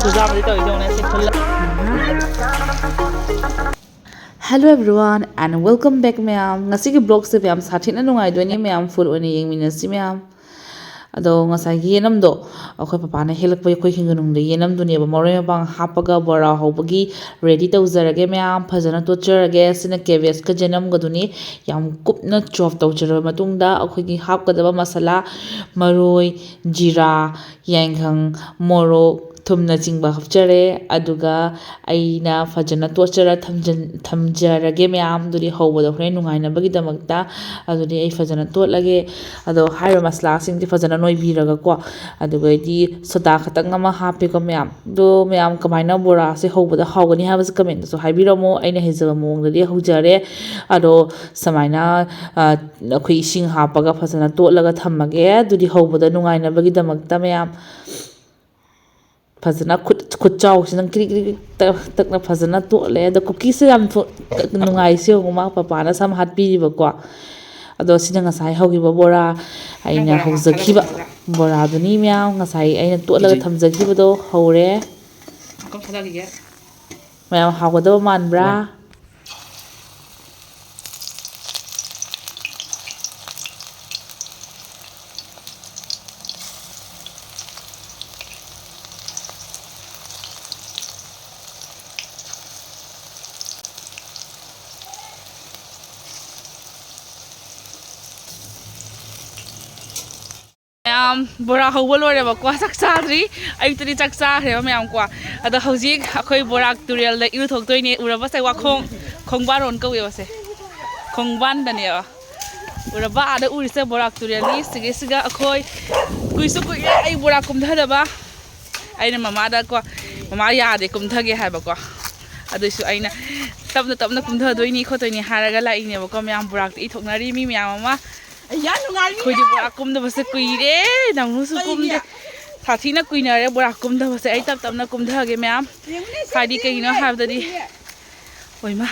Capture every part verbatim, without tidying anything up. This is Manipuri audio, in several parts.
ꯆꯨꯖꯥꯛꯁꯦ ꯇꯧꯔꯤꯁꯦ ꯌꯦꯡꯉꯨꯅꯦ, ꯁꯤ ꯐꯨꯜꯂ꯫ Hello everyone and welcome back ꯃꯌꯥꯝ꯫ ꯉꯁꯤꯒꯤ vlogꯁꯦ ꯃꯌꯥꯝ ꯁꯥꯊꯤꯅ ꯅꯨꯡꯉꯥꯏꯗꯣꯏꯅꯦ ꯃꯌꯥꯝ, full ꯑꯣꯏꯅ ꯌꯦꯡꯃꯤꯟꯅꯁꯤ ꯃꯌꯥꯝ꯫ ꯑꯗꯣ ꯉꯁꯥꯏꯒꯤ ꯌꯦꯅꯝꯗꯣ ꯑꯩꯈꯣꯏ ꯄꯄꯥꯅ ꯍꯦꯛꯂꯛꯄ ꯑꯩꯈꯣꯏ ꯍꯤꯡꯒꯅꯨꯡꯗ ꯌꯦꯅꯝꯗꯨꯅꯦꯕ, ꯃꯔꯣꯏ ꯃꯄꯥꯡ ꯍꯥꯞꯄꯒ ꯕꯣꯔꯥ ꯍꯧꯕꯒꯤ ready ꯇꯧꯖꯔꯒꯦ ꯃꯌꯥꯝ꯫ ꯐꯖꯅ ꯇꯣꯠꯆꯔꯒꯦ꯫ ꯁꯤꯅ cabbageꯀ ꯌꯦꯅꯝꯒꯗꯨꯅꯤ꯫ ꯌꯥꯝ ꯀꯨꯞꯅ chop ꯇꯧꯖꯔꯕ ꯃꯇꯨꯡꯗ ꯑꯩꯈꯣꯏꯒꯤ ꯍꯥꯞꯀꯗꯕ ꯃꯁꯥꯂꯥ, ꯃꯔꯣꯏ, ꯖꯤꯔꯥ, ꯌꯥꯏꯉꯪ, ꯃꯣꯔꯣꯛ, ꯊꯨꯝꯅꯆꯤꯡꯕ ꯍꯥꯞꯆꯔꯦ꯫ ꯑꯗꯨꯒ ꯑꯩꯅ ꯐꯖꯅ ꯇꯣꯠꯆꯔ ꯊꯝꯖꯟ-, ꯊꯝꯖꯔꯒꯦ ꯃꯌꯥꯝꯗꯨꯗꯤ ꯍꯧꯕꯗ ꯍꯣꯔꯦꯟ ꯅꯨꯡꯉꯥꯏꯅꯕꯒꯤꯗꯃꯛꯇ꯫ ꯑꯗꯨꯗꯤ ꯑꯩ ꯐꯖꯅ ꯇꯣꯠꯂꯒꯦ꯫ ꯑꯗꯣ ꯍꯥꯏꯔꯤꯕ ꯃꯁꯂꯥꯁꯤꯡꯁꯦ ꯐꯖꯅ ꯅꯣꯏꯕꯤꯔꯒꯀꯣ, ꯑꯗꯨꯒꯩꯗꯤ ꯁꯣꯗꯥ ꯈꯇꯪ ꯑꯃ ꯍꯥꯞꯄꯦꯀꯣ ꯃꯌꯥꯝ꯫ ꯑꯗꯣ ꯃꯌꯥꯝ ꯀꯃꯥꯏꯅ ꯕꯣꯔꯥꯁꯦ ꯍꯧꯕꯗ ꯍꯥꯎꯒꯅꯤ ꯍꯥꯏꯕꯁꯦ commentꯇꯁꯨ ꯍꯥꯏꯕꯤꯔꯝꯃꯣ꯫ ꯑꯩꯅ ꯍꯩꯖꯕ ꯃꯑꯣꯡꯗꯗꯤ ꯍꯧꯖꯔꯦ꯫ ꯑꯗꯣ ꯁꯨꯃꯥꯏꯅ, ꯑ, ꯑꯩꯈꯣꯏ ꯏꯁꯤꯡ ꯍꯥꯞꯄꯒ ꯐꯖꯅ ꯇꯣꯠꯂꯒ ꯊꯝꯃꯒꯦ꯫ ꯑꯗꯨꯗꯤ ꯍꯧꯕꯗ ꯅꯨꯡꯉꯥꯏꯅꯕꯒꯤꯗꯃꯛꯇ ꯃꯌꯥꯝ꯫ ꯐꯖꯅ ꯈꯨꯠ, ꯈꯨꯠꯆꯥꯎꯁꯤꯅ ꯀ꯭ꯔꯤꯛ ꯀ꯭ꯔꯤꯛ ꯀ꯭ꯔꯤꯛ ꯇꯛ-, ꯇꯛꯅ ꯐꯖꯅ ꯇꯣꯠꯂꯦ꯫ ꯑꯗꯣ cookieꯁꯁꯦ ꯌꯥꯝ ꯊꯨ-, ꯅꯨꯡꯉꯥꯏ꯫ ꯁꯤ ꯌꯦꯡꯉꯨ, ꯃꯥ ꯄꯄꯥꯅ ꯁꯝ ꯍꯥꯠꯄꯤꯔꯤꯕꯀꯣ꯫ ꯑꯗꯣ ꯁꯤꯅ ꯉꯁꯥꯏ ꯍꯧꯈꯤꯕ ꯕꯣꯔꯥ ꯑꯩꯅ ꯕꯣꯔꯥ ꯍꯧꯖꯈꯤꯕ ꯍꯥꯞꯈ꯭ꯔꯕ? ꯕꯣꯔꯥꯗꯨꯅꯤ ꯃꯌꯥꯝ, ꯉꯁꯥꯏ ꯑꯩꯅ ꯇꯣꯠꯂꯒ ꯊꯝꯖꯈꯤꯕꯗꯣ ꯍꯧꯔꯦ꯫ ꯃꯌꯥꯝ ꯍꯥꯎꯒꯗꯕ ꯃꯥꯟꯕ꯭ꯔꯥ? ꯃꯌꯥꯝ, ꯕꯣꯔꯥ ꯍꯧꯕ ꯂꯣꯏꯔꯦꯕꯀꯣ, ꯆꯥꯛ ꯆꯥꯗ꯭ꯔꯤ꯫ ꯑꯌꯨꯛꯇꯗꯤ ꯆꯥꯛ ꯆꯥꯈ꯭ꯔꯦꯕ ꯃꯌꯥꯝꯀꯣ꯫ ꯑꯗꯣ ꯍꯧꯖꯤꯛ ꯑꯩꯈꯣꯏ ꯕꯣꯔꯥꯛ ꯇꯨꯔꯦꯜꯗ ꯏꯔꯨꯊꯣꯛꯇꯣꯏꯅꯦ꯫ ꯎꯔꯕꯁꯦ, ꯋꯥꯈꯣꯡ, ꯈꯣꯡꯕꯥꯔꯣꯟ ꯀꯧꯋꯦꯕꯁꯦ, ꯈꯣꯡꯕꯥꯟꯗꯅꯦꯕ꯫ ꯎꯔꯕ, ꯑꯥꯗ ꯎꯔꯤꯁꯦ ꯕꯣꯔꯥꯛ ꯇꯨꯔꯦꯜꯅꯤ꯫ ꯁꯤꯒꯤꯁꯤꯒ ꯑꯩꯈꯣꯏ ꯀꯨꯏꯁꯨ ꯀꯨꯏꯔꯦ ꯑꯩ ꯕꯣꯔꯥꯛ ꯀꯨꯝꯊꯗꯕ꯫ ꯑꯩꯅ ꯃꯃꯥꯗꯀꯣ, "ꯃꯃꯥ ꯌꯥꯗꯦ, ꯀꯨꯝꯊꯒꯦ" ꯍꯥꯏꯕꯀꯣ꯫ ꯑꯗꯨꯏꯁꯨ ꯑꯩꯅ "ꯇꯞꯅ ꯇꯞꯅ ꯀꯨꯝꯊꯗꯣꯏꯅꯤ ꯈꯣꯠꯇꯣꯏꯅꯤ" ꯍꯥꯏꯔꯒ ꯂꯥꯛꯏꯅꯦꯕꯀꯣ꯫ ꯃꯌꯥꯝ ꯕꯣꯔꯥꯛꯇ ꯏꯊꯣꯛꯅꯔꯤ ꯃꯤ ꯃꯌꯥꯝ ꯑꯃ꯫ ꯑꯩꯈꯣꯏꯗꯤ ꯕꯣꯔꯥꯛ ꯀꯨꯝꯗꯕꯁꯦ ꯀꯨꯏꯔꯦ, ꯅꯪꯕꯨꯁꯨ ꯀꯨꯝꯗꯦ꯫ ꯁꯥꯊꯤꯅ ꯀꯨꯏꯅꯔꯦ ꯕꯣꯔꯥꯛ ꯀꯨꯝꯗꯕꯁꯦ꯫ ꯑꯩ ꯇꯞ ꯇꯞꯅ ꯀꯨꯝꯊꯒꯦ ꯃꯌꯥꯝ꯫ ꯍꯥꯏꯗꯤ ꯀꯩꯒꯤꯅꯣ ꯍꯥꯏꯕꯗꯗꯤ, ꯍꯣꯏꯃ,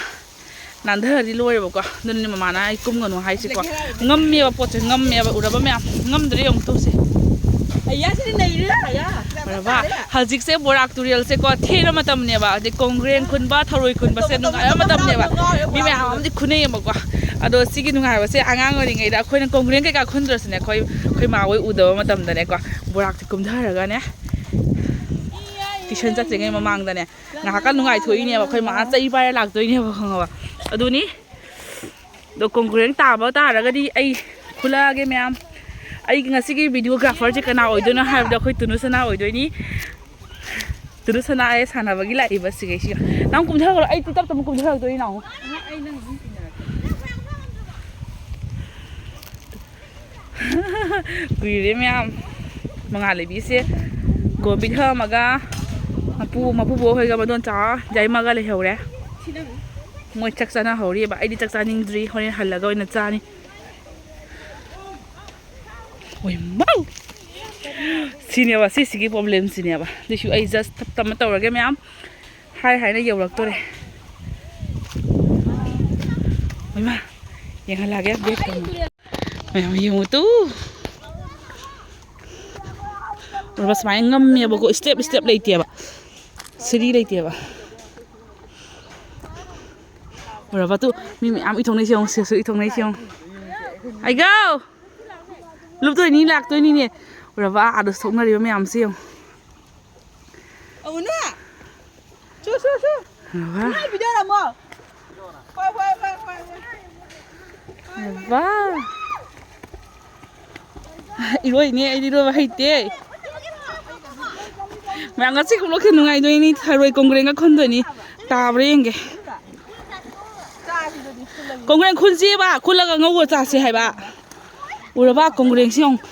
ꯅꯥꯟꯊꯔꯗꯤ ꯂꯣꯏꯔꯦꯕꯀꯣ꯫ ꯑꯗꯨꯅꯅꯦ ꯃꯃꯥꯅ ꯑꯩ ꯀꯨꯝꯒꯅꯨ ꯍꯥꯏꯁꯦꯀꯣ꯫ ꯉꯝꯃꯦꯕ ꯄꯣꯠꯁꯦ, ꯉꯝꯃꯦꯕ꯫ ꯎꯔꯕ ꯃꯌꯥꯝ? ꯉꯝꯗ꯭ꯔꯦ ꯌꯦꯡꯉꯨ ꯇꯣꯛꯁꯦ꯫ ꯑꯌꯥ, ꯁꯤꯗꯤ ꯅꯩꯔꯦ, ꯑꯌꯥ꯫ ꯐꯔꯕ? ꯍꯧꯖꯤꯛꯁꯦ ꯕꯣꯔꯥꯛ ꯇꯨꯔꯦꯜꯁꯦꯀꯣ, ꯊꯦꯡꯅ ꯃꯇꯝꯅꯦꯕ, ꯑꯗꯩ ꯀꯣꯡꯒ꯭ꯔꯦꯡ ꯈꯨꯟꯕ, ꯊꯔꯣꯏ ꯈꯨꯟꯕꯁꯦ ꯅꯨꯡꯉꯥꯏꯕ ꯃꯇꯝꯅꯦꯕ꯫ ꯃꯤ ꯃꯌꯥꯝ ꯑꯃꯗꯤ ꯈꯨꯟꯅꯩꯌꯦꯕꯀꯣ꯫ ꯑꯗꯣ ꯁꯤꯒꯤ ꯅꯨꯡꯉꯥꯏꯕꯁꯦ ꯑꯉꯥꯡ ꯑꯣꯏꯔꯤꯉꯩꯗ ꯑꯩꯈꯣꯏꯅ ꯀꯣꯡꯒ꯭ꯔꯦꯡ ꯀꯩꯀꯥ ꯈꯨꯟꯗ꯭ꯔꯁꯨꯅꯦ, ꯑꯩꯈꯣꯏ ꯑꯩꯈꯣꯏ ꯃꯥ ꯍꯣꯏ ꯎꯗꯕ ꯃꯇꯝꯗꯅꯦꯀꯣ, ꯕꯣꯔꯥꯛꯁꯦ ꯀꯨꯝꯊꯔꯒꯅꯦ, ꯇ꯭ꯌꯨꯁꯟ ꯆꯠꯇ꯭ꯔꯤꯉꯩ ꯃꯃꯥꯡꯗꯅꯦ ꯉꯥꯏꯍꯥꯛꯀ ꯅꯨꯡꯉꯥꯏꯊꯣꯛꯏꯅꯦꯕ꯫ ꯑꯩꯈꯣꯏ ꯃꯥ ꯆꯩ ꯄꯥꯏꯔ ꯂꯥꯛꯇꯣꯏꯅꯦꯕ, ꯈꯪꯉꯕ? ꯑꯗꯨꯅꯤ꯫ ꯑꯗꯣ ꯀꯣꯡꯒ꯭ꯔꯦꯡ ꯇꯥꯕ ꯇꯥꯔꯒꯗꯤ ꯑꯩ ꯈꯨꯜꯂꯛꯑꯒꯦ ꯃꯌꯥꯝ꯫ ꯑꯩꯒꯤ ꯉꯁꯤꯒꯤ videographerꯁꯦ ꯀꯅꯥ ꯑꯣꯏꯗꯣꯏꯅꯣ ꯍꯥꯏꯕꯗ ꯑꯩꯈꯣꯏ ꯇꯨꯅꯨ ꯁꯅꯥ ꯑꯣꯏꯗꯣꯏꯅꯤ꯫ ꯇꯨꯅꯨ ꯁꯅꯥ ꯍꯥꯏ ꯁꯥꯟꯅꯕꯒꯤ ꯂꯥꯛꯏꯕ ꯁꯤꯈꯩꯁꯤꯒ꯫ ꯅꯪ ꯀꯨꯝꯊꯈ꯭ꯔꯣ, ꯑꯩ ꯇꯞ ꯇꯞꯅ ꯀꯨꯝꯊꯔꯛꯇꯣꯏꯅꯤ ꯅꯪ꯫ ꯀꯨꯏꯔꯦ ꯃꯌꯥꯝ꯫ ꯃꯉꯥꯜ ꯂꯩꯕꯤꯁꯦ ꯒꯣꯕꯤ ꯊꯝꯃꯒ ꯃꯄꯨ ꯃꯄꯨꯕꯣꯛ ꯍꯣꯏꯒ ꯃꯗꯣꯟꯆꯥ ꯌꯥꯏꯃꯒ ꯂꯩꯍꯧꯔꯦ꯫ ꯃꯣꯏ ꯆꯥꯛ ꯆꯥꯅꯍꯧꯔꯤꯕ꯫ ꯑꯩꯗꯤ ꯆꯥꯛ ꯆꯥꯅꯤꯡꯗ꯭ꯔꯤ, ꯍꯣꯔꯦꯟ ꯍꯜꯂꯒ ꯑꯣꯏꯅ ꯆꯥꯅꯤ꯫ ꯍꯣꯏ, ꯃꯧ! ꯁꯤꯅꯦꯕ, ꯁꯤꯁꯤꯒꯤ problemꯁꯤꯅꯦꯕ꯫ ꯑꯗꯨꯏꯁꯨ ꯑꯩ just ꯇꯞ ꯇꯞꯅ ꯇꯧꯔꯒꯦ ꯃꯌꯥꯝ꯫ ꯍꯥꯏ ꯍꯥꯏꯅ ꯌꯧꯔꯛꯇꯣꯔꯦ꯫ ꯍꯣꯏ, ꯃꯥ! ꯌꯦꯡꯍꯜꯂꯛꯑꯒꯦ backꯇ ꯑꯃꯨꯛ꯫ ꯃꯌꯥꯝ ꯌꯦꯡꯉꯨ ꯇꯨ꯫ ꯎꯔꯕ? ꯁꯨꯃꯥꯏꯅ ꯉꯝꯃꯦꯕꯀꯣ, step step ꯂꯩꯇꯦꯕ, ꯁꯤꯔꯤ ꯂꯩꯇꯦꯕ꯫ ꯎꯔꯕ? ꯇꯨ ꯃꯤ ꯃꯌꯥꯝ ꯏꯊꯣꯛꯅꯩꯁꯦ ꯌꯦꯡꯉꯨ, ꯁꯤꯁꯨ ꯏꯊꯣꯛꯅꯩꯁꯦ ꯌꯦꯡꯉꯨ꯫ ꯑꯩꯒꯥꯎ! ꯂꯨꯞꯇꯣꯏꯅꯤ, ꯂꯥꯛꯇꯣꯏꯅꯤꯅꯦ꯫ ꯎꯔꯕ? ꯑꯥꯗꯁꯨ ꯊꯣꯛꯅꯔꯤꯕ ꯃꯌꯥꯝꯁꯦ ꯌꯦꯡꯉꯨ꯫ ꯑꯃꯨꯅ! ꯁꯨ, ꯁꯨ, ꯁꯨ! ꯎꯔꯕ? ꯏꯃꯥ, video ꯅꯝꯃꯣ꯫ ꯍꯣꯏ, ꯍꯣꯏ, ꯍꯣꯏ, ꯍꯣꯏ, ꯍꯣꯏ꯫ ꯎꯔꯕ? ꯏꯔꯣꯏꯅꯦ, ꯑꯩꯗꯤ ꯏꯔꯣꯏꯕ ꯍꯩꯇꯦ꯫ ꯃꯌꯥꯝ ꯉꯁꯤ ꯀꯨꯝꯂꯛꯈꯤ ꯅꯨꯡꯉꯥꯏꯗꯣꯏꯅꯤ, ꯊꯔꯣꯏ ꯀꯣꯡꯒ꯭ꯔꯦꯡꯒ ꯈꯨꯟꯗꯣꯏꯅꯤ꯫ ꯇꯥꯕ꯭ꯔꯥ ꯌꯦꯡꯒꯦ꯫ ꯀꯣꯡꯒ꯭ꯔꯦꯡ ꯈꯨꯟꯁꯤꯕ, ꯈꯨꯜꯂꯒ ꯉꯧꯔ ꯆꯥꯁꯤ ꯍꯥꯏꯕ꯫ ꯎꯔꯕ ꯀꯣꯡꯒ꯭ꯔꯦꯡꯁꯤ ꯌꯦꯡꯉꯨ꯫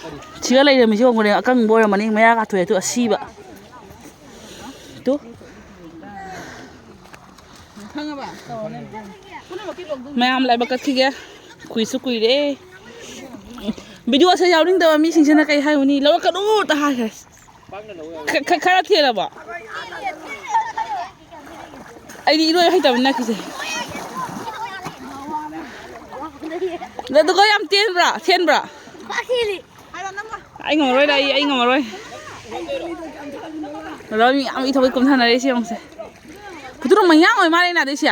ꯁꯤꯒ ꯂꯩꯔꯝꯃꯤꯁꯤ ꯀꯣꯡꯒ꯭ꯔꯦꯡ ꯑꯀꯪꯕ ꯑꯣꯏꯔꯝꯃꯅꯤ, ꯃꯌꯥ ꯀꯥꯊꯣꯛꯑꯦ ꯑꯗꯨ ꯑꯁꯤꯕ꯫ ꯇꯨ꯫ ꯃꯌꯥꯝ ꯂꯥꯏꯕꯛ ꯀꯠꯈꯤꯒꯦ꯫ ꯀꯨꯏꯁꯨ ꯀꯨꯏꯔꯦ꯫ Videoꯁꯦ ꯌꯥꯎꯅꯤꯡꯗꯕ ꯃꯤꯁꯤꯡꯁꯤꯅ ꯀꯩ ꯍꯥꯏꯔꯨꯅꯤ? ꯂꯧꯔꯛꯀꯅꯨꯇ ꯍꯥꯏꯈ꯭ꯔꯦ꯫ ꯈ-, ꯈ-, ꯈꯔ ꯊꯦꯡꯂꯕꯣ? ꯑꯩꯗꯤ ꯏꯔꯣꯏ ꯍꯩꯇꯕꯅꯤꯅ ꯀꯤꯖꯩ꯫ ꯑꯗꯨꯒ ꯌꯥꯝ ꯇꯦꯟꯕ꯭ꯔꯥ? ꯊꯦꯟꯕ꯭ꯔꯥ? ꯑꯩ ꯉꯝꯃꯔꯣꯏꯗ, ꯑꯩ, ꯑꯩ ꯉꯝꯃꯔꯣꯏ꯫ ꯑꯗꯣ ꯃꯤ ꯌꯥꯝ ꯏꯊꯣꯛꯄ ꯀꯨꯝꯊꯅꯔꯛꯏꯁꯦ ꯌꯦꯡꯉꯨꯁꯦ꯫ ꯈꯨꯇꯨꯔꯨꯝ ꯃꯌꯥꯝ ꯑꯣꯏ ꯃꯥꯜꯂꯦ ꯅꯥꯗꯩꯁꯦ꯫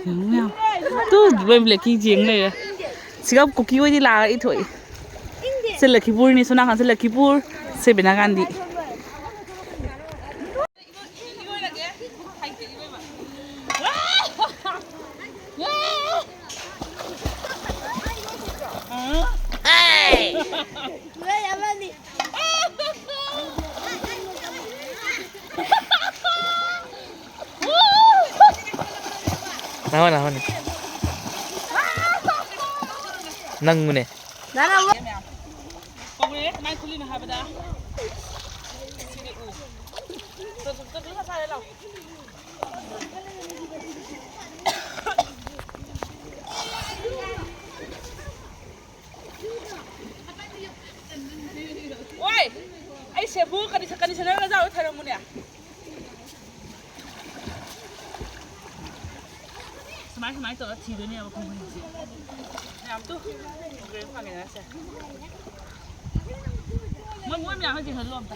ꯌꯦꯡꯉꯨ ꯃꯌꯥꯝ꯫ ꯇꯨ ꯂꯣꯏ ꯕ꯭ꯂꯦꯛꯀꯤ ꯌꯦꯡ ꯂꯩꯔꯦ꯫ ꯁꯤꯒ ꯀꯨꯀꯤ ꯍꯣꯏꯗꯤ ꯂꯥꯛꯑꯒ ꯏꯊꯣꯛꯏ꯫ ꯁꯤ ꯂꯈꯤꯄꯨꯔꯅꯤ, ꯁꯣꯝ ꯅꯥꯀꯟꯁꯦ ꯂꯈꯤꯄꯨꯔ, ꯁꯤ ꯕꯤꯅꯥ ꯒꯥꯟꯙꯤ꯫ ꯅꯪꯉꯣꯅꯦ, ꯅꯪꯉꯣꯅꯦ꯫ ꯅꯪꯉꯨꯅꯦ꯫ ꯀꯣꯡꯒ꯭ꯔꯦꯁ ꯀꯃꯥꯏꯅ ꯈꯨꯜꯂꯤꯅꯣ ꯍꯥꯏꯕꯗ ꯁꯤꯗꯤ ꯎ꯫ ꯆꯠꯂꯨ, ꯆꯠꯂꯨ, ꯆꯠꯂꯨ, ꯆꯠꯂꯨ, ꯂꯥꯎ꯫ ꯑꯣꯏ! ꯑꯩ ꯁꯦꯕꯨ ꯀꯟꯗꯤꯁ-, ꯀꯟꯗꯤꯁꯅꯔ ꯃꯆꯥ ꯑꯣꯏ ꯊꯔꯝꯃꯨꯅꯦ꯫ ꯁꯨꯃꯥꯏ, ꯁꯨꯃꯥꯏ ꯇꯧꯔ ꯊꯤꯗꯣꯏꯅꯦꯕ ꯈꯣꯡꯒ꯭ꯔꯦꯡꯁꯦ꯫ ꯃꯌꯥꯝ ꯇꯨ, ꯈꯣꯡꯒ꯭ꯔꯦꯡ ꯐꯪꯉꯦꯗꯅ ꯁꯦ꯫ ꯃꯣꯏ, ꯃꯣꯏ ꯃꯌꯥꯝ ꯌꯦꯡꯍꯜꯂꯣ ꯑꯝꯇ꯫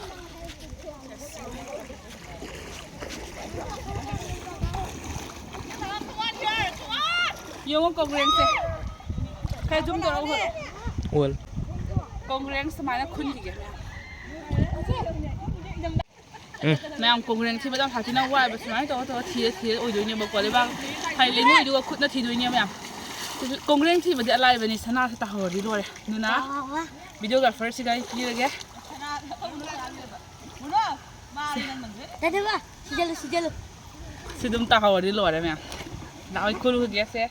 ꯌꯦꯡꯉꯣ ꯈꯣꯡꯒ꯭ꯔꯦꯡꯁꯦ꯫ ꯈꯔ zoom ꯇꯧꯔꯒ ꯎꯍꯜꯂꯣ꯫ ꯎꯍꯜ꯫ ꯈꯣꯡꯒ꯭ꯔꯦꯡ ꯁꯨꯃꯥꯏꯅ ꯈꯨꯟꯈꯤꯒꯦ ꯃꯌꯥꯝ꯫ ꯎꯝ꯫ ꯃꯌꯥꯝ ꯈꯣꯡꯒ꯭ꯔꯦꯡ ꯊꯤꯕꯗ ꯌꯥꯝ ꯁꯥꯊꯤꯅ ꯋꯥꯏꯕ꯫ ꯁꯨꯃꯥꯏꯅ ꯇꯧꯔ ꯇꯧꯔ ꯊꯤꯔ ꯊꯤꯔ ꯑꯣꯏꯗꯣꯏꯅꯦꯕꯀꯣ꯫ ꯂꯩꯕꯥꯛ ꯍꯥꯏꯗꯤ ꯂꯩꯉꯣꯏꯗꯨꯒ ꯈꯨꯠꯅ ꯊꯤꯗꯣꯏꯅꯦ ꯃꯌꯥꯝ꯫ ꯈꯣꯡꯒ꯭ꯔꯦꯡ ꯊꯤꯕꯗꯤ ꯑꯂꯥꯏꯕꯅꯤ, ꯁꯅꯥꯁꯦ ꯇꯥꯍꯧꯔꯗꯤ ꯂꯣꯏꯔꯦ꯫ ꯑꯗꯨꯅ videographer ꯁꯤꯗ ꯑꯩ ꯄꯤꯔꯒꯦ꯫ ꯁꯤ ꯑꯗꯨꯝ ꯇꯥꯍꯧꯔꯗꯤ ꯂꯣꯏꯔꯦ ꯃꯌꯥꯝ꯫ ꯂꯥꯛꯑꯣ, ꯑꯩ ꯈꯨꯜꯂꯨꯈꯤꯒꯦꯁꯦ꯫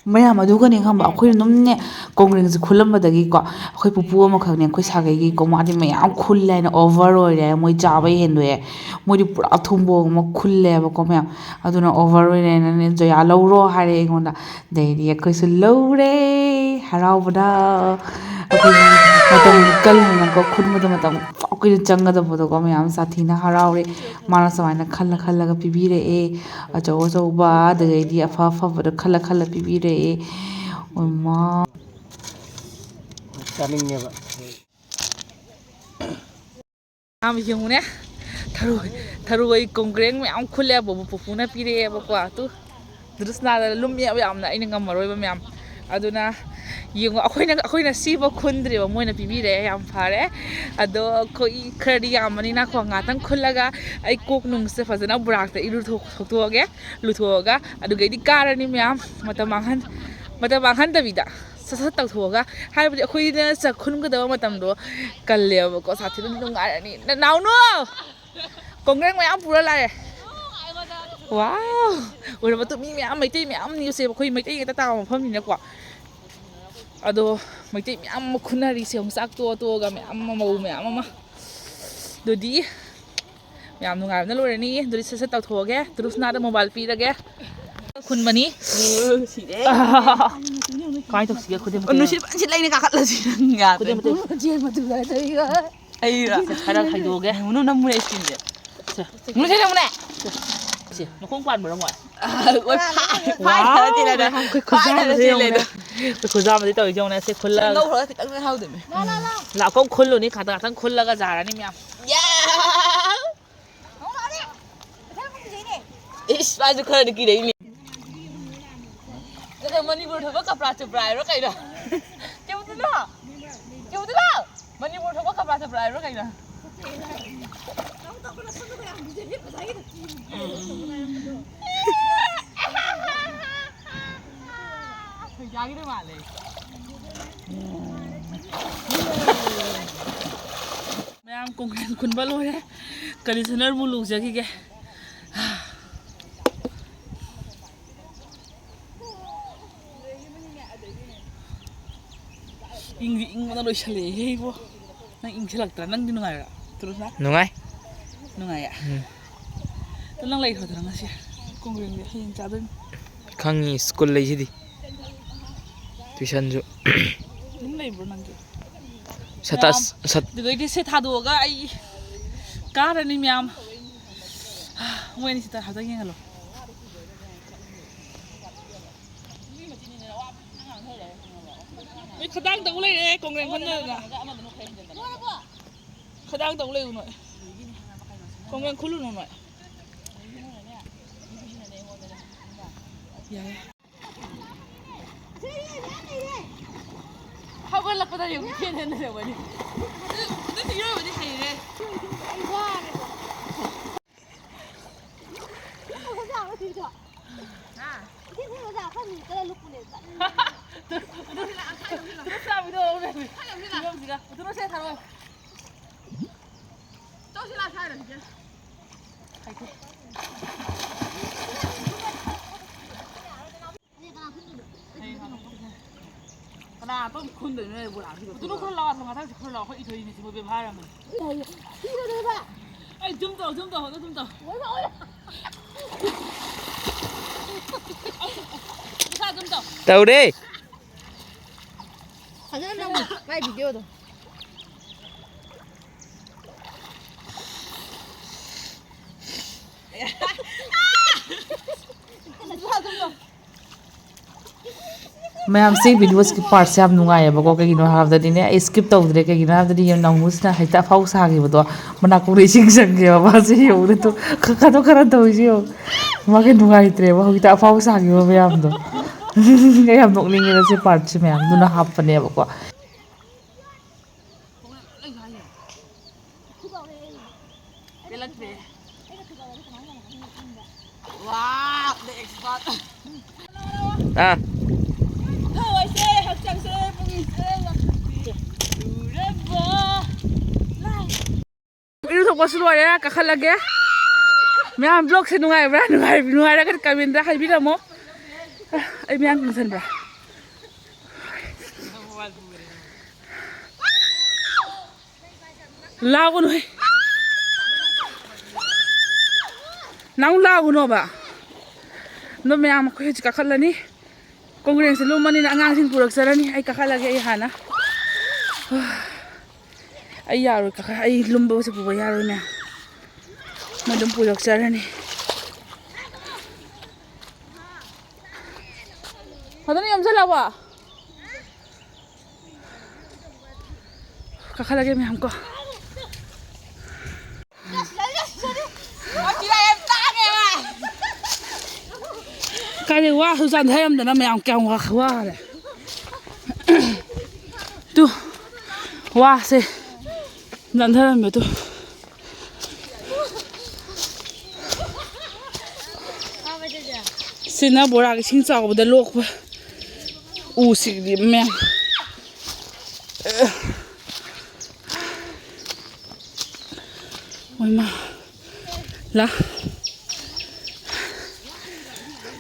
ꯃꯌꯥꯝ, ꯑꯗꯨꯒꯅꯦ ꯈꯪꯕ, ꯑꯩꯈꯣꯏꯅ ꯑꯗꯨꯝꯅꯦ ꯀꯣꯡꯒ꯭ꯔꯦꯡꯁꯦ ꯈꯨꯜꯂꯝꯕꯗꯒꯤꯀꯣ, ꯑꯩꯈꯣꯏ ꯄꯨꯄꯨ ꯑꯃꯈꯛꯅꯦ, ꯑꯩꯈꯣꯏ ꯁꯥꯒꯩꯒꯤꯀꯣ, ꯃꯥꯗꯤ ꯃꯌꯥꯝ ꯈꯨꯜꯂꯦ ꯍꯥꯏꯅ, over ꯑꯣꯏꯔꯦ ꯍꯥꯏꯅ, ꯃꯣꯏ ꯆꯥꯕ ꯍꯦꯟꯗꯣꯛꯑꯦ꯫ ꯃꯣꯏꯗꯤ ꯄꯨꯔꯥ ꯊꯨꯝꯕꯣꯡ ꯑꯃ ꯈꯨꯜꯂꯦꯕꯀꯣ ꯃꯌꯥꯝ꯫ ꯑꯗꯨꯅ over ꯑꯣꯏꯔꯦ ꯍꯥꯏꯅꯅꯦ, "ꯖꯣꯌꯥ, ꯂꯧꯔꯣ" ꯍꯥꯏꯔꯦ ꯑꯩꯉꯣꯟꯗ꯫ ꯑꯗꯩꯗꯤ ꯑꯩꯈꯣꯏꯁꯨ ꯂꯧꯔꯦ ꯍꯔꯥꯎꯕꯗ꯫ ꯑꯩꯈꯣꯏ ꯃꯇꯝ ꯀꯜꯂꯤꯅꯀꯣ, ꯈꯨꯟꯕꯗ ꯃꯇꯝ ꯀꯨꯏꯅ ꯆꯪꯒꯗꯕꯗꯣꯀꯣ, ꯃꯌꯥꯝ ꯁꯥꯊꯤꯅ ꯍꯔꯥꯎꯔꯦ꯫ ꯃꯥꯅ ꯁꯨꯃꯥꯏꯅ ꯈꯜꯂ ꯈꯜꯂꯒ ꯄꯤꯕꯤꯔꯛꯑꯦ꯫ ꯑꯆꯧ ꯑꯆꯧꯕ, ꯑꯗꯨꯗꯩꯗꯤ ꯑꯐ ꯑꯐꯕꯗꯣ ꯈꯜꯂ ꯈꯜꯂ ꯄꯤꯕꯤꯔꯛꯑꯦ꯫ ꯆꯥꯅꯤꯡꯉꯦꯕ꯫ ꯌꯥꯝ ꯌꯦꯡꯉꯨꯅꯦ꯫ ꯊꯔꯣꯏ, ꯊꯔꯣꯏ ꯀꯣꯡꯒ꯭ꯔꯦꯡ ꯃꯌꯥꯝ ꯈꯨꯜꯂꯦ꯫ ꯕꯣꯕꯣ ꯄꯨꯄꯨꯅ ꯄꯤꯔꯛꯑꯦꯕꯀꯣ꯫ ꯑꯗꯨ ꯗ꯭ꯔꯤꯁꯅꯥꯗ ꯂꯨꯝꯃꯦꯕ ꯌꯥꯝꯅ, ꯑꯩꯅ ꯉꯝꯃꯔꯣꯏꯕ ꯃꯌꯥꯝ꯫ ꯑꯗꯨꯅ ꯌꯦꯡꯉꯣ, ꯑꯩꯈꯣꯏꯅ, ꯑꯩꯈꯣꯏꯅ ꯁꯤꯕ ꯈꯨꯟꯗ꯭ꯔꯦꯕ, ꯃꯣꯏꯅ ꯄꯤꯕꯤꯔꯦ, ꯌꯥꯝ ꯐꯔꯦ꯫ ꯑꯗꯣ ꯑꯩꯈꯣꯏ ꯈꯔꯗꯤ ꯌꯥꯝꯕꯅꯤꯅꯀꯣ, ꯉꯥꯛꯇꯪ ꯈꯨꯜꯂꯒ ꯑꯩ ꯀꯣꯛ ꯅꯨꯡꯁꯦ ꯐꯖꯅ ꯕꯨꯔꯥꯛꯇ ꯏꯔꯨꯊꯣꯛ-, ꯊꯣꯛꯇꯣꯛꯑꯒꯦ꯫ ꯂꯨꯊꯣꯛꯑꯒ ꯑꯗꯨꯒꯩꯗꯤ ꯀꯥꯔꯅꯤ ꯃꯌꯥꯝ꯫ ꯃꯇꯝ ꯃꯥꯡꯍꯟ-, ꯃꯇꯝ ꯃꯥꯡꯍꯟꯗꯕꯤꯗ ꯁꯠ ꯁꯠ ꯇꯧꯊꯣꯛꯑꯒ, ꯍꯥꯏꯕꯗꯤ ꯑꯩꯈꯣꯏꯅ ꯆꯥꯛ ꯈꯨꯟꯒꯗꯕ ꯃꯇꯝꯗꯣ ꯀꯜꯂꯦꯕꯀꯣ, ꯁꯥꯊꯤꯅ ꯅꯨꯡꯉꯥꯏꯔꯅꯤ꯫ ꯅ-, ꯅꯥꯎꯅꯨ! ꯀꯣꯡꯒ꯭ꯔꯦꯡ ꯃꯌꯥꯝ ꯄꯨꯔ ꯂꯥꯛꯑꯦ꯫ ꯋꯥꯎ! ꯎꯔꯕ ꯇꯨ ꯃꯤ ꯃꯌꯥꯝ, ꯃꯩꯇꯩ ꯃꯌꯥꯝ ꯅꯦꯛꯎꯁꯦ, ꯑꯩꯈꯣꯏ ꯃꯩꯇꯩ ꯉꯥꯛꯇ ꯇꯥꯕ ꯃꯐꯝꯅꯤꯅꯀꯣ꯫ ꯑꯗꯣ ꯃꯩꯇꯩ ꯃꯌꯥꯝ ꯑꯃ ꯈꯨꯟꯅꯔꯤꯁꯦ, ꯑꯃꯨꯛ ꯆꯥꯛ ꯇꯣꯛꯑ ꯇꯣꯛꯑꯒ ꯃꯌꯥꯝ ꯑꯃ, ꯃꯧ ꯃꯌꯥꯝ ꯑꯃ꯫ ꯑꯗꯨꯗꯤ ꯌꯥꯝ ꯅꯨꯡꯉꯥꯏꯕꯅ ꯂꯣꯏꯔꯅꯤ꯫ ꯑꯗꯨꯗꯤ ꯁꯠ ꯁꯠ ꯇꯧꯊꯣꯛꯑꯒꯦ꯫ ꯇ꯭ꯔꯨꯁꯅꯥꯗ ꯃꯣꯕꯥꯏꯜ ꯄꯤꯔꯒꯦ꯫ ꯈꯨꯟꯕꯅꯤ꯫ ꯁꯤꯔꯦ꯫ ꯀꯃꯥꯏꯅ ꯇꯧꯁꯤꯒꯦ? ꯈꯨꯗꯤꯡ ꯃꯇꯦꯛ꯫ ꯅꯨꯡꯁꯤꯠ ꯐꯖꯅ ꯁꯤꯠꯂꯛꯏꯅꯦ, ꯀꯥꯈꯠꯂꯁꯤ ꯅꯪ ꯌꯥꯗ꯭ꯔꯦ꯫ ꯈꯨꯗꯤꯡ ꯃꯇꯦꯛ꯫ ꯆꯦꯟꯕꯗꯨꯗ ꯑꯩꯒ꯫ ꯑꯩꯔꯥ? ꯈꯔ ꯈꯥꯏꯗꯣꯛꯑꯒꯦ꯫ ꯌꯦꯡꯉꯨꯅꯨ, ꯅꯝꯃꯨꯅꯦ ꯏꯁꯀꯤꯟꯁꯦ꯫ ꯁꯦ꯫ ꯅꯨꯡꯁꯤꯠ ꯌꯦꯡꯉꯨꯅꯦ꯫ ꯁꯦ, ꯃꯈꯣꯡ ꯄꯥꯟꯕ꯭ꯔꯣ ꯃꯣꯏ? ꯑ, ꯍꯣꯏ, ꯐꯥ-, ꯐꯥꯏꯗꯅ ꯋꯥꯎ! ꯆꯦꯜꯂꯦꯗꯣ꯫ ꯃꯌꯥꯝ ꯑꯩꯈꯣꯏ ꯈꯨꯖꯥ ꯐꯥꯏꯗꯅ ꯑꯃꯗꯤ ꯆꯦꯜꯂꯦꯗꯣ꯫ ꯇꯧꯔꯤꯁꯦ ꯌꯦꯡꯉꯨꯅꯦ꯫ ꯁꯦ, ꯈꯨꯜꯂꯒ꯫ ꯉꯧꯈ꯭ꯔꯒ ꯈꯤꯇꯪ ꯉꯥꯏꯍꯧꯗꯣꯏꯅꯦ꯫ ꯂꯥꯛꯑꯣ, ꯀꯣꯛ ꯈꯨꯜꯂꯨꯅꯤ, ꯈꯥꯇꯪ ꯈꯥꯇꯪ ꯈꯨꯜꯂꯒ ꯌꯥꯔꯅꯤ ꯃꯌꯥꯝ꯫ ꯌꯥ! ꯏꯁ, ꯃꯥꯁꯨ ꯈꯔꯗꯤ ꯀꯤꯔꯛꯏꯅꯦ꯫ ꯅꯠꯇꯦ, ꯃꯅꯤꯄꯨꯔ ꯊꯣꯛꯄ ꯀꯄ꯭ꯔꯥ ꯆꯄ꯭ꯔꯥ ꯍꯥꯏꯕ꯭ꯔꯣ ꯀꯩꯅꯣ? ꯆꯦ ꯃꯨꯇꯨꯂꯣ! ꯆꯦ ꯃꯨꯇꯨꯂꯣ! ꯃꯅꯤꯄꯨꯔ ꯊꯣꯛꯄ ꯀꯄ꯭ꯔꯥ ꯆꯄ꯭ꯔꯥ ꯍꯥꯏꯕ꯭ꯔꯣ ꯀꯩꯅꯣ? ꯊꯣꯏꯖꯥꯒꯤꯗꯣ ꯃꯥꯜꯂꯦ꯫ ꯃꯌꯥꯝ ꯀꯣꯡꯒ꯭ꯔꯦꯡ ꯈꯨꯟꯕ ꯂꯣꯏꯔꯦ꯫ ꯀꯟꯗꯤꯁꯅꯔꯕꯨ ꯂꯨꯖꯈꯤꯒꯦ꯫ ꯏꯪꯗꯤ ꯏꯪꯕꯅ ꯂꯣꯏꯁꯜꯂꯛꯑꯦꯍꯦ ꯏꯕꯣ꯫ ꯅꯪ ꯏꯪꯁꯤꯜꯂꯛꯇ꯭ꯔꯥ? ꯅꯪꯗꯤ ꯅꯨꯡꯉꯥꯏꯕ꯭ꯔꯥ, ꯇ꯭ꯔꯨꯁꯅꯥ? ꯅꯨꯡꯉꯥꯏ꯫ ꯅꯨꯡꯉꯥꯏꯌꯦ? ꯎꯝ꯫ ꯑꯗꯣ ꯅꯪ ꯂꯩꯈ꯭ꯔꯗ꯭ꯔꯥ ꯉꯁꯤ? ꯀꯣꯡꯒ꯭ꯔꯦꯡꯗꯤ ꯍꯌꯦꯡ ꯆꯥꯗꯣꯏꯅꯤ꯫ ꯈꯪꯉꯤ, ꯁ꯭ꯀꯨꯜ ꯂꯩꯁꯤꯗꯤ꯫ ꯇꯨꯏꯁꯟꯁꯨ꯫ ꯑꯗꯨꯝ ꯂꯩꯕ꯭ꯔꯣ ꯅꯪꯗꯤ? ꯁꯇꯥꯁ-, ꯃꯌꯥꯝ ꯁꯠ- ꯑꯗꯨꯗꯩꯗꯤ ꯁꯦ ꯊꯥꯗꯣꯛꯑꯒ ꯑꯩ ꯀꯥꯔꯅꯤ ꯃꯌꯥꯝ꯫ ꯃꯣꯏ ꯑꯅꯤ ꯁꯤꯗ ꯍꯥꯏꯐꯦꯠ ꯌꯦꯡꯍꯜꯂꯣ꯫ ꯅꯣꯏ ꯈꯗꯥꯡ ꯇꯧ ꯂꯩꯔꯦ ꯀꯣꯡꯒ꯭ꯔꯦꯡ ꯈꯟꯗꯗꯅ꯫ ꯈꯗꯥꯡ ꯇꯧ ꯂꯩꯌꯨ ꯅꯣꯏ꯫ ꯀꯣꯡꯒ꯭ꯔꯦꯡ ꯈꯨꯜꯂꯨꯅꯨ ꯅꯣꯏ꯫ ꯌꯥꯔꯦ꯫ ꯍꯧꯒꯠꯂꯛꯄꯗ ꯌꯦꯡꯉꯨ, ꯏꯆꯦꯟ ꯆꯦꯟꯅꯔꯝꯃꯅꯤ꯫ ꯑꯗꯨ, ꯑꯗꯨ ꯏꯔꯣꯏꯕꯗꯤ ꯍꯩꯔꯦ꯫ ꯑꯩ ꯋꯥꯔꯦꯕ꯫ ꯍꯥ? ꯏꯆꯦ, ꯏꯆꯦ, ꯑꯣꯖꯥ, ꯑꯩꯈꯣꯏ ꯃꯤꯅꯤꯠ ꯇꯔꯥ ꯂꯨꯞꯄꯨꯅꯦ꯫ ꯆꯠꯂꯨ, ꯆꯠꯂꯨ, ꯆꯠꯂꯨ꯫ ꯐꯤꯕꯝꯁꯤꯗ꯫ ꯐꯤꯕꯝꯁꯤꯗ꯫ ꯆꯧꯁꯤ ꯂꯥ ꯁꯥꯏꯔꯣ ꯁꯤꯗ꯫ ꯀꯅꯥ ꯑꯄꯥꯝꯕ ꯈꯨꯟꯗꯣꯏꯅꯣ ꯕꯣꯔꯥꯁꯤꯕꯣ? ꯑꯗꯨꯅ ꯈꯔ ꯂꯥꯛꯑꯣ, ꯉꯥꯛꯇꯪꯁꯤ ꯈꯔ ꯂꯥꯛꯑꯣ, ꯑꯩꯈꯣꯏ ꯏꯊꯣꯏꯅꯤ ꯁꯤꯕꯨ ꯕꯦꯕꯥꯔ ꯑꯃꯅꯤ꯫ ꯑꯩ ꯖꯨꯝ ꯇꯧ, ꯖꯨꯝ ꯇꯧ, ꯖꯨꯝ ꯇꯧ꯫ ꯃꯁꯥ ꯖꯨꯝ ꯇꯧ꯫ ꯇꯧꯔꯦ꯫ ꯐꯖꯅ ꯅꯝꯃꯨ, ꯃꯥꯏ ꯚꯤꯗꯤꯑꯣꯗꯣ꯫ ꯃꯌꯥꯝꯁꯦ ꯚꯤꯗꯤꯑꯣꯁꯀꯤ ꯄꯥꯔꯠꯁꯦ ꯌꯥꯝ ꯅꯨꯡꯉꯥꯏꯌꯦꯕꯀꯣ꯫ ꯀꯩꯒꯤꯅꯣ ꯍꯥꯏꯕꯗꯗꯤꯅꯦ, ꯑꯩ ꯁ꯭ꯀꯤꯞ ꯇꯧꯗ꯭ꯔꯦ꯫ ꯀꯩꯒꯤꯅꯣ ꯍꯥꯏꯕꯗꯗꯤ ꯌꯦꯡꯉꯨ, ꯅꯥꯎꯃꯨꯁꯤꯅ ꯍꯦꯛꯇ ꯑꯐꯥꯎ ꯁꯥꯈꯤꯕꯗꯣ, ꯃꯅꯥꯀꯣꯡꯗ ꯏꯁꯤꯡ ꯆꯪꯒꯦꯕ ꯃꯥꯁꯦ꯫ ꯌꯦꯡꯉꯨꯅꯦ ꯇꯨ, ꯈ-, ꯈꯗꯣ ꯈꯔ ꯇꯧꯔꯤꯁꯦ ꯌꯦꯡꯉꯨ꯫ ꯃꯥꯒꯤ ꯅꯨꯡꯉꯥꯏꯇ꯭ꯔꯦꯕ ꯍꯧꯖꯤꯛꯇ ꯑꯐꯥꯎ ꯁꯥꯈꯤꯕ ꯃꯌꯥꯝꯗꯣ꯫ ꯑꯩ ꯌꯥꯝ ꯅꯣꯛꯅꯤꯡꯉꯦ ꯁꯤ ꯄꯥꯔꯠꯁꯦ ꯃꯌꯥꯝ, ꯑꯗꯨꯅ ꯍꯥꯞꯄꯅꯦꯕꯀꯣ꯫ ꯄꯦꯜꯂꯛꯇ꯭ꯔꯦ꯫ Wow, the expert. ꯑꯥ꯫ ꯊꯋꯥꯏꯁꯦ, ꯍꯛꯆꯥꯡꯁꯦ, ꯄꯨꯛꯅꯤꯡꯁꯦ ꯋꯥꯈꯜꯁꯦ ꯂꯨꯔꯕ ꯂꯥꯏ꯫ ꯏꯔꯨꯊꯣꯛꯄꯁꯨ ꯂꯣꯏꯔꯦ, ꯀꯥꯈꯠꯂꯒꯦ꯫ ꯃꯌꯥꯝ ꯕ꯭ꯂꯣꯛꯁꯦ ꯅꯨꯡꯉꯥꯏꯕ꯭ꯔꯥ? ꯅꯨꯡꯉꯥꯏ-, ꯅꯨꯡꯉꯥꯏꯔꯒꯗꯤ ꯀꯃꯦꯟꯗ ꯍꯥꯏꯕꯤꯔꯝꯃꯣ꯫ ꯑꯩ ꯃꯌꯥꯝ ꯀꯪꯁꯟꯕ꯭ꯔꯥ? ꯂꯥꯎꯒꯅꯨꯍꯦ꯫ ꯅꯪ ꯂꯥꯎꯒꯅꯣꯕ꯫ ꯑꯗꯣ ꯃꯌꯥꯝ ꯑꯩꯈꯣꯏ ꯍꯧꯖꯤꯛ ꯀꯥꯈꯠꯂꯅꯤ꯫ ꯀꯣꯡꯒ꯭ꯔꯦꯡꯁꯦ ꯂꯨꯝꯃꯅꯤꯅ ꯑꯉꯥꯡꯁꯤꯡ ꯄꯨꯔꯛꯆꯔꯅꯤ꯫ ꯑꯩ ꯀꯥꯈꯠꯂꯒꯦ ꯑꯩ ꯍꯥꯟꯅ꯫ ꯑꯩ ꯌꯥꯔꯣꯏ ꯀꯥꯈꯠ-, ꯑꯩ ꯂꯨꯝꯕꯁꯦ ꯄꯨꯕ ꯌꯥꯔꯣꯏ ꯃꯌꯥꯝ꯫ ꯃꯣꯏ ꯑꯗꯨꯝ ꯄꯨꯔꯛꯆꯔꯅꯤ꯫ ꯐꯖꯅ ꯌꯣꯝꯁꯤꯜꯂꯕꯣ? ꯀꯥꯈꯠꯂꯒꯦ ꯃꯌꯥꯝ ꯀꯣ꯫ ꯀꯥꯏꯗꯩ ꯋꯥꯁꯨ ꯆꯥꯟꯊꯔꯝꯗꯅ ꯃꯌꯥꯝ ꯀꯌꯥꯝ ꯋꯥ-, ꯋꯥꯔꯦ꯫ ꯇꯨ, ꯋꯥꯁꯦ ꯆꯥꯟꯊꯔꯝꯃꯦ ꯇꯨ꯫ ꯁꯤꯅ ꯕꯣꯔꯥꯒꯤ ꯏꯁꯤꯡ ꯆꯥꯎꯕꯗ ꯂꯣꯛꯄ ꯎꯁꯤꯡꯗꯤ ꯃꯌꯥꯝ꯫ ꯃꯣꯏꯃ꯫ ꯂꯥ꯫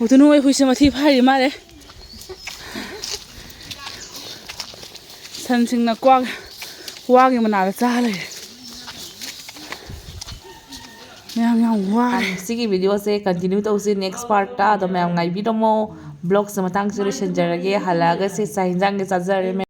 ꯎꯇꯨ ꯅꯣꯏ ꯍꯨꯏꯁꯦ ꯃꯊꯤ ꯐꯥꯏꯔꯤ ꯃꯥꯜꯂꯦ꯫ ꯁꯟꯁꯤꯡꯅ ꯀ꯭ꯋꯥ-, ꯋꯥꯒꯤ ꯃꯅꯥꯗ ꯆꯥ ꯂꯩꯔꯦ꯫ ꯃꯌꯥꯝ ꯌꯥꯝ ꯋꯥꯔꯦ꯫ ꯁꯤꯒꯤ videoꯁꯦ continue ꯇꯧꯁꯤ next partꯇ꯫ ꯑꯗꯣ ꯃꯌꯥꯝ ꯉꯥꯏꯕꯤꯔꯝꯃꯣ꯫ Vlogꯁꯦ ꯃꯇꯥꯡꯁꯤꯗ ꯂꯣꯏꯁꯤꯟꯖꯔꯒꯦ꯫ ꯍꯜꯂꯛꯑꯒ ꯁꯤ ꯆꯥꯛ ꯍꯤꯟꯖꯥꯡꯒ ꯆꯥꯖꯔꯦ꯫